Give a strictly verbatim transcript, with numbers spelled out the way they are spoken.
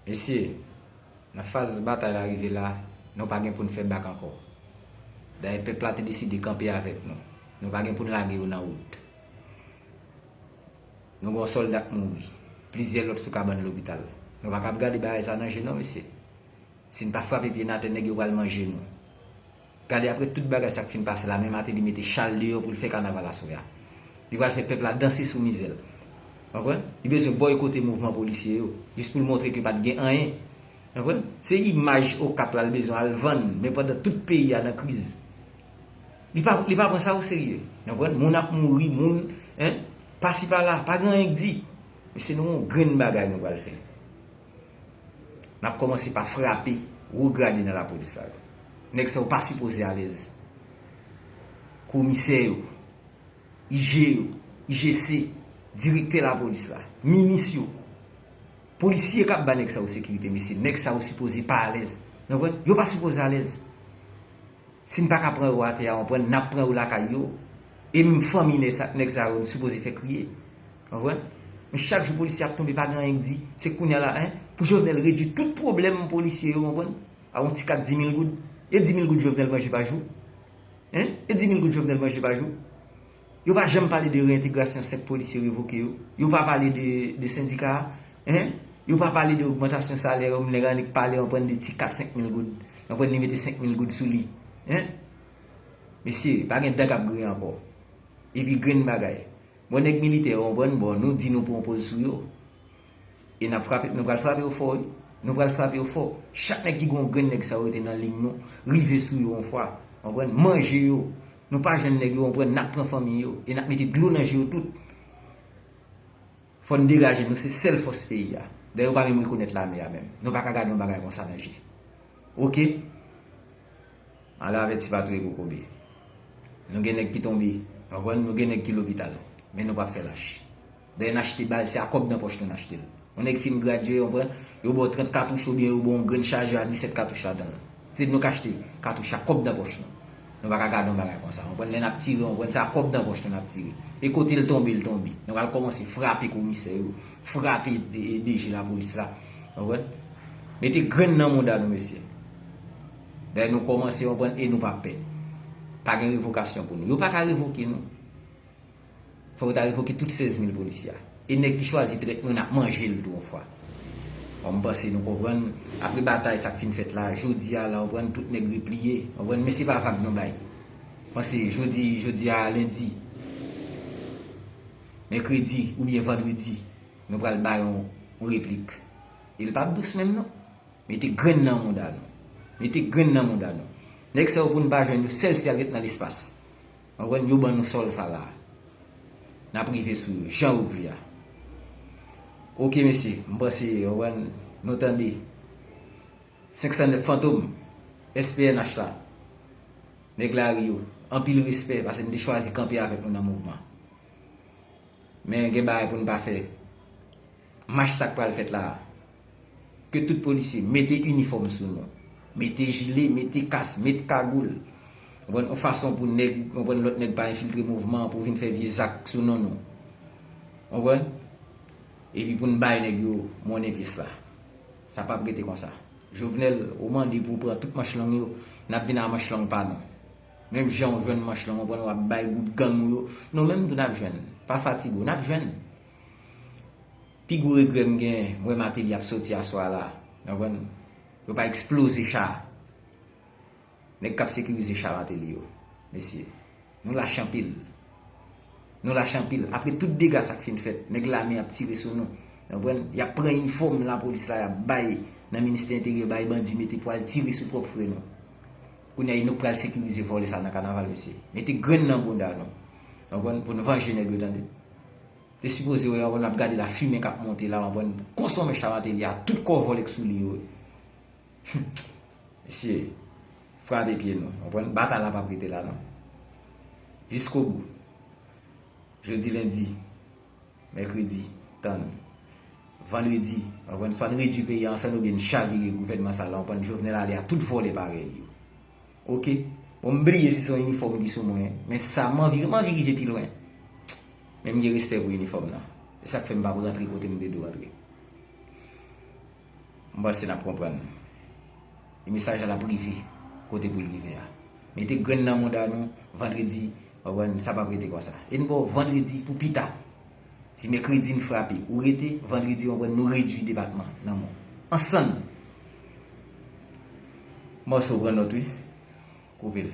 Mesye, nan faz batay la rive la, nou pa gen pou n fè bak ankò. Dayè, pèp la te deside kanpe avèk nou. Nou pa gen pou n lage yo nan wout. Nou gen yon sòlda k mouri. Plizyè lòt sou kabann lopital. Nou pa kab gade bagay sa nan je non, mesye. Si n pa frape pye n atè, nèg yo pral manje nou. Gade, apre tout bagay sa k fin pase la, men Martelly mete chal deyò pou l fè kanaval aswè a. Li pral fè pèp la danse sou mizè l. Konprann? Li bezwen bòykote mouvman polisye yo, jis pou l montre ke pa t gen anyen. Konprann? Se imaj Okap la l bezwen al vann, men pandan tout peyi a nan kriz. Li pa, li pa pran sa oserye. Konprann? Moun ap mouri, moun, en, pasi pala, pa gen anyen k di. Men se nou yon grenn bagay nou pral fè. N ap kòmanse pa frape wo grade nan lapolis la yo. Nèg sa yo pa sipoze alèz. Komisè yo, I G yo, I G C, direktè lapolis la, minis yo, polisye k ap ba nèg sa yo sekirite, mesye, nèg sa yo sipoze pa alèz. Nou konprann? Yo pa sipoze alèz. Si n pa ka pran yo atè a, w konprann, n ap pran yo lakay yo. E menm fanmi nèg sa, nèg sa yo, nou sipoze fè kriye. W konprann? Men chak jou polisye ap tonbe, pa gen anyen k di. Se kounye a la, en, pou Jovenel redui tout pwoblèm polisye yo, w konprann? A yon ti kat di mil goud. E di mil goud Jovenel manje pa jou? En? E di mil goud Jovenel manje pa jou? Yo pa janm pale de reyentegrasyon senk polisye revoke yo. Yo pa pale de, de sendika a. En? Yo pa pale de ogmantasyon salè yo, nèg annik pale, w konprann, de ti kat senk mil goud. W konprann, li mete senk mil goud sou li. En? Mesye, pa gen dan k ap griyen ankò. Epi grenn bagay. Bon, nèg militè yo, w konprann, bon, nou di nou pran poz sou yo. E n ap frape, nou pral frape yo fò, wi. Nou pral frape yo fò. Chak nèg ki gen yon grenn nèg sa yo rete nan liy nou, rive sou yo yon fwa. W konprann? Manje yo. Nou pa jwenn nèg yo, w konprann, n ap pran fanmi yo. E n ap mete dlo nan je yo tout. Fò n degaje nou, se sèl fòs peyi a. Dayè, yo pa menm rekonèt lame a menm. Nou pa ka gade yon bagay konsa nan je. Oke? Ale avèti pa touye kokobe. Nou gen nèg ki tonbe, w konprann? Nou gen nèg ki lopital. Men nou p ap fè lach. Dayè, n achte bal, se a kòb nan pòch nou n achte l. Yon nèg fin gradye, w konprann? Yo ba w trant katouch oubyen yo ba w yon grenn chajè a disèt katouch ladan l. Se nou k achte katouch a kòb nan pòch nou. Nou pa ka gade yon bagay konsa, w konprann? Lè n ap tire, w konprann, se a kòb nan pòch nou n ap tire. E kote l tonbe, l tonbe. Nou pral kòmanse frape komisè yo, frape D G lapolis la. W konprann? Mete grenn nan mouda nou, mesye. Dayè, nou kòmanse, w konprann, e nou p ap pè. Pa gen revokasyon pou nou. Yo pa ka revoke nou. Fò yo ta revoke tout sèz mil polisye a. E nèg ki chwazi trèt nou, n ap manje l tou yon fwa. Bon, m panse nou konprann. Apre batay sa k fin fèt la, jodi a la, w konprann, tout nèg repliye. W konprann, men se pa vag nou bay. Panse jodi, jodi a lendi, mèkredi oubyen vandredi, nou pral bay yon, yon replik. E l p ap dous menm non. Mete grenn nan mouda nou. Mete grenn nan mouda nou. Nèg sa yo pou n pa jwenn yo, sèl si y al ret nan lespas. W konprann? Yo ban nou sòl sa la. N ap rive sou yo, jan yo vle a. Oke, mesye, m panse, w konprann, nou tande. Senk san nèf Fantom, S P N H la. Nèg lari yo, anpil respè, paske n te chwazi kanpe avèk nou nan mouvman. Men gen bagay pou n pa fè. Mach sa k pral fèt la a, ke tout polisye mete inifòm sou nou. Mete jile, mete kas, met kagoul. Konprann? Yon fason pou nèg, konprann, lòt nèg pa enfiltre mouvman an pou vin fè vye zak sou non nou. Konprann? Epi pou n bay nèg yo monnen pyès la. Sa p ap rete konsa. Jovenel, ou mande pou w pran tout manch long yo, n ap vin a manch long pa nou. Menm jan w jwenn manch long, konprann, w ap bay gwoup gang ou yo, nou menm tou n ap jwenn. Pa fatige w, n ap jwenn. Pi gwo regrè m gen, m wè Martelly ap soti aswè a la. Konprann? Yo pa eksploze cha. Nèg k ap sekirize cha Martelly yo. Mesye, nou lache anpil. Nou lache anpil. Apre tout dega sa k fin fèt, nèg lame ap tire sou nou. Konprann? Y ap pran inifòm lapolis la, y ap bay nan ministè enteryè, bay bandi mete pou al tire sou pwòp frè nou. Kounye a, e nou k pral sekirize vòlè sa nan kanaval, mesye. Mete grenn nan bounda nou. Konprann? Pou n vanje nèg yo, tande. Te sipoze wè, konprann, n ap gade lafimen k ap monte la, konprann, konsonmen cha Martelly a, tout kò vòlè k sou li yo. Mesye, frape pye nou, konprann, batay la p ap rete la non. Jiskobou. Jodi lendi, mèkredi, tann. Vandredi, konprann, swa n redui peyi a ansanm oubyen n chavire gouvènman sa la, konprann, Jovenel ale a tout vòlè parèy yo. Oke. Bon, m bliye si se yon inifòm ki sou mwen, men sa, m anvi, m anvi rive pi lwen. Men m gen respè pou inifòm nan. Se sa k fè m p ap rantre kote m te dwe rantre. M panse n ap konprann. E mesaj la ap rive kote pou l rive a. Mete grenn nan mouda nou, vandredi, w konprann, sa p ap rete konsa. E n ba w vandredi pou pita. Si mèkredi n frape, ou rete, vandredi, w konprann, nou redui depatman nan mò. Ansanm. Mòso pran nòt, wi. Koupe l.